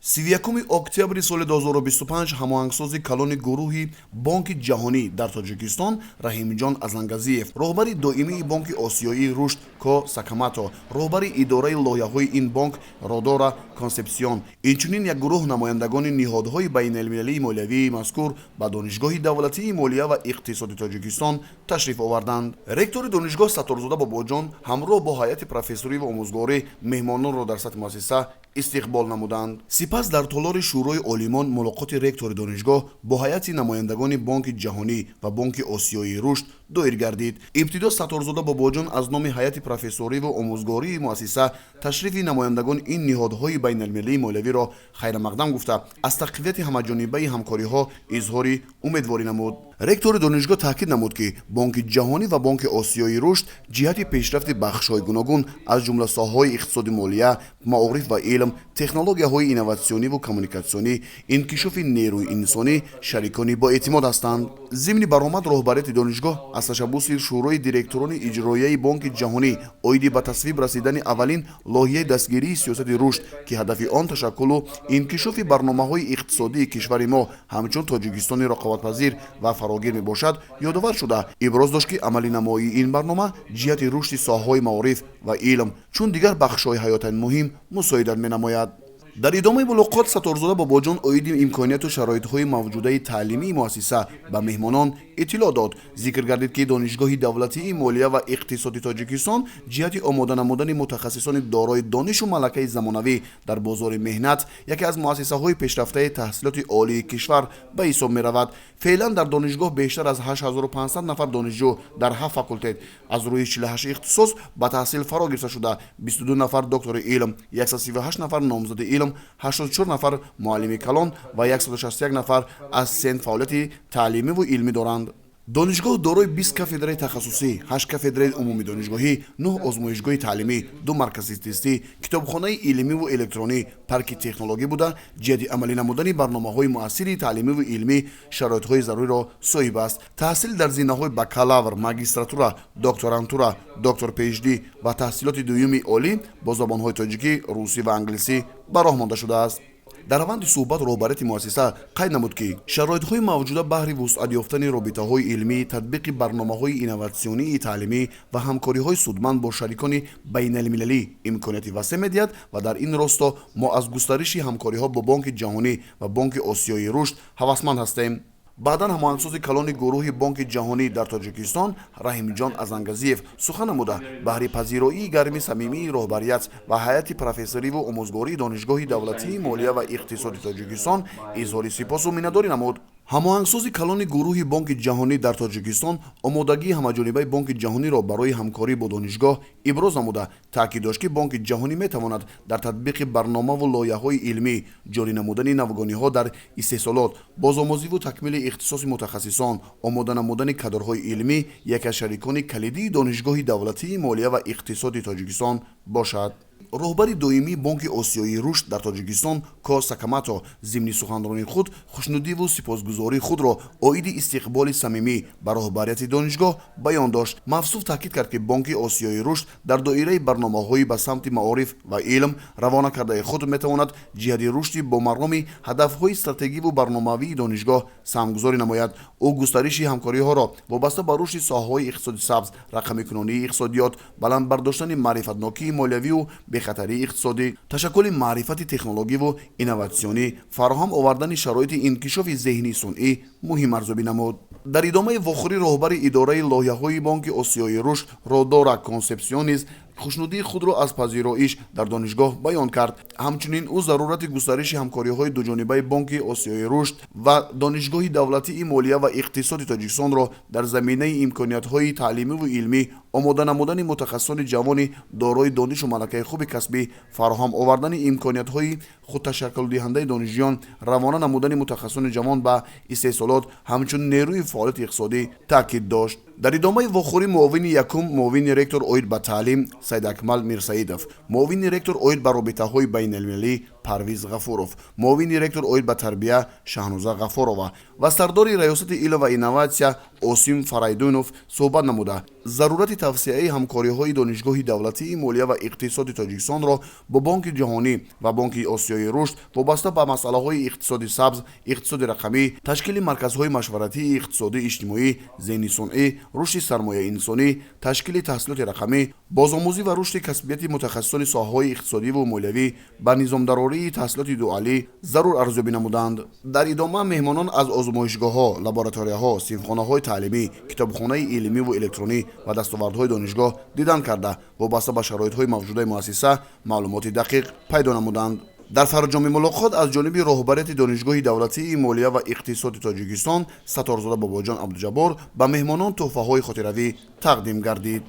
31 октябри соли 2025 ҳамоҳангсози калони гурӯҳи Бонки Ҷаҳонӣ дар Тоҷикистон Раҳимҷон Азангазиев, роҳбари доимии Бонки Осиёии Рушд Ко Сакамато, роҳбари идораи лоиҳаҳои ин бонк Родора Консепсион, инчунин як гурӯҳ намояндагони ниҳодҳои байналмилалии молиявии мазкур ба Донишгоҳи давлатии молия ва иқтисоди Тоҷикистон ташриф оварданд. Ректори донишгоҳ Сатторзода Бобоҷон ҳамроҳ бо ҳайати профессорӣ ва омӯзгорӣ меҳмононро дар сатҳи муассиса истиқбол намуданд. Сипас дар толори Шӯрои олимон мулоқоти ректори донишгоҳ бо ҳайати намояндагони Бонки Ҷаҳонӣ ва Бонки Осиёии Рушд доир гардид. Ибтидо Сатторзода Бобоҷон аз номи ҳайати профессориву омӯзгории муассиса ташрифи намояндагони ин ниҳодҳои байналмилалии молиявиро хайрамақдам гуфта, аз тақвияти ҳамаҷонибаи ҳамкориҳо изҳори умедворӣ намуд. Ректори донишгоҳ таъкид намуд, ки Бонки Ҷаҳонӣ ва Бонки Осиёии Рушд ҷиҳати пешрафти бахшҳои гуногун, аз ҷумла соҳаҳои иқтисоди молия, маориф ва илм, технологияҳои инноватсиониву коммуникатсионӣ, инкишофи нерӯи инсонӣ шарикони боэътимод ҳастанд. Зимни баромад роҳбарияти донишгоҳ аз ташаббуси Шӯрои директорони иҷроияи Бонки Ҷаҳонӣ оиди ба тасвиб расидани аввалин лоиҳаи дастгирии сиёсати рушд, ки ҳадафи он ташаккулу инкишофи барномаҳои иқтисодии кишвари мо ҳамчун Тоҷикистони рақобатпазир ва фарогир мебошад, ёдовар шуда, иброз дошт, ки амалинамоии ин барнома ҷиҳати рушди соҳаҳои маориф ва илм, чун дигар бахшҳои ҳаётан муҳим, мусоидат менамояд. Дар идомаи мулоқот Сатторзода Бобоҷон оиди имконияту шароитҳои мавҷудаи таълимии муассиса ба меҳмонон иттилоъ дод. Зикр гардид, ки Донишгоҳи давлатии молия ва иқтисоди Тоҷикистон ҷиҳати омода намудани мутахассисони дорои донишу малакаи замонавӣ дар бозори меҳнат яке аз муассисаҳои пешрафтаи таҳсилоти олии кишвар ба ҳисоб меравад. Феълан дар донишгоҳ бештар аз 8500 нафар донишҷӯ дар ҳафт факултет аз рӯи 48 ихтисос ба таҳсил фаро гирифта шуда, 22 нафар доктори илм, 138 нафар номзади илм, 84 нафар муаллими калон ва 161 нафар ассистент фаъолияти таълимиву илмӣ доранд. Донишгоҳ дорои 20 кафедраи тахассусӣ, 8 кафедраи умумидонишгоҳӣ, 9 озмоишгоҳи таълимӣ, ду маркази тестӣ, китобхонаи илмиву электронӣ, парки технологӣ буда, ҷиҳати амалӣ намудани барномаҳои муассири таълимиву илмӣ шароитҳои заруриро соҳиб аст. Таҳсил дар зинаҳои бакалавр, магистратура, докторантура, доктор PhD ва таҳсилоти дуюми олӣ бо забонҳои тоҷикӣ, русӣ ва англисӣ ба роҳ монда шудааст. Дар раванди суҳбат роҳбарияти муассиса қайд намуд, ки шароитҳои мавҷуда баҳри вусъат ёфтани робитаҳои илмӣ, татбиқи барномаҳои инноватсионии таълимӣ ва ҳамкориҳои судманд бо шарикони байналмилалӣ имконияти васеъ медиҳад ва дар ин росто мо аз густариши ҳамкориҳо бо Бонки Ҷаҳонӣ ва Бонки Осиёии Рушд ҳавасманд ҳастем. Баъдан ҳамоҳангсози калони гурӯҳи Бонки Ҷаҳонӣ дар Тоҷикистон Раҳимҷон Азангазиев сухан намуда, баҳри пазироии гарми самимии роҳбарият ва ҳайати профессориву омӯзгории Донишгоҳи давлатии молия ва иқтисоди Тоҷикистон изҳори сипосу миннатдорӣ намуд. Ҳамоҳангсози калони гурӯҳи Бонки Ҷаҳонӣ дар Тоҷикистон омодагии ҳамаҷонибаи Бонки Ҷаҳониро барои ҳамкорӣ бо донишгоҳ иброз намуда, таъкид дошт, ки Бонки Ҷаҳонӣ метавонад дар татбиқи барномаву лоиҳаҳои илмӣ, ҷорӣ намудани навгониҳо дар истеҳсолот, бозомӯзиву такмили ихтисоси мутахассисон, омода намудани кадрҳои илмӣ яке аз шарикони калидии Донишгоҳи давлатии молия ва иқтисоди Тоҷикистон бошад. Роҳбари доимии Бонки Осиёии Рушд дар Тоҷикистон Ко Сакамато зимни суханронии худ хушнудиву сипосгузории худро оиди истиқболи самимӣ ба роҳбарияти донишгоҳ баён дошт. Мавсуф таъкид кард, ки Бонки Осиёии Рушд дар доираи барномаҳои ба самти маориф ва илм равона кардаи худ метавонад ҷиҳати рушди бо мароми ҳадафҳои стратегиву барномавии донишгоҳ саҳмгузорӣ намояд. Ӯ густариши ҳамкориҳоро вобаста ба рушди соҳаҳои иқтисоди сабз, рақамикунонии иқтисодиёт, баланд бардоштани маърифатнокии молиявию бехатарии иқтисодӣ, ташаккули маърифати технологиву инноватсионӣ, фароҳам овардани шароити инкишофи зеҳни сунъӣ муҳим арзёбӣ намуд. Дар идомаи вохӯрӣ роҳбари идораи лоиҳаҳои Бонки Осиёии Рушд Родора Консепсион низ хушнудии худро аз пазироиш дар донишгоҳ баён кард. Ҳамчунин ӯ зарурати густариши ҳамкориҳои дуҷонибаи Бонки Осиёии Рушд ва Донишгоҳи давлатии молия ва иқтисоди Тоҷикистонро дар заминаи имкониятҳои таълимиву илмӣ, омода намудани мутахассисони ҷавони дорои донишу малакаи хуби касбӣ, фароҳам овардани имкониятҳои худташаккулдиҳандаи донишҷӯён, равона намудани мутахассисони ҷавон ба истеҳсолот ҳамчун нерӯи фаъолияти иқтисодӣ таъкид дошт. Дар идомаи вохӯрӣ муовини якум муовини ректор оид ба таълим Саидакмал Мирсаидов, муовини ректор оид ба робитаҳои байналмилалӣ Парвиз Ғафуров, муовини ректор оид ба тарбия Шаҳноза Ғафорова ва сардори Раёсати илм ва инноватсия Осим Фарайдунов суҳбат намуда, зарурати тавсеаи ҳамкориҳои Донишгоҳи давлатии молия ва иқтисоди Тоҷикистонро бо Бонки Ҷаҳонӣ ва Бонки Осиёи Рушд вобаста ба масъалаҳои иқтисоди сабз, иқтисоди рақамӣ, ташкили марказҳои машваратии иқтисодӣ, иҷтимоӣ, зеҳни сунъӣ, рушди сармояи инсонӣ, ташкили таҳсилоти рақамӣ, бозомӯзӣ ва рушди касбияти мутахассисони соҳаҳои иқтисодиву молиявӣ, ба низомдарории таҳсилоти дуалӣ зарур арзёбӣ намуданд. Дар идома меҳмонон аз озмоишгоҳҳо, лабораторияҳо, синфхонаҳои таълимӣ, китобхонаи илмиву электронӣ ва дастовардҳои донишгоҳ дидан карда, вобаста ба шароитҳои мавҷудаи муассиса маълумоти дақиқ пайдо намуданд. Дар фарҷоми мулоқот аз ҷониби роҳбарияти Донишгоҳи давлатии молия ва иқтисоди Тоҷикистон Сатторзода Бобоҷон Абдуҷаббор ба меҳмонон тӯҳфаҳои хотиравӣ тақдим гардид.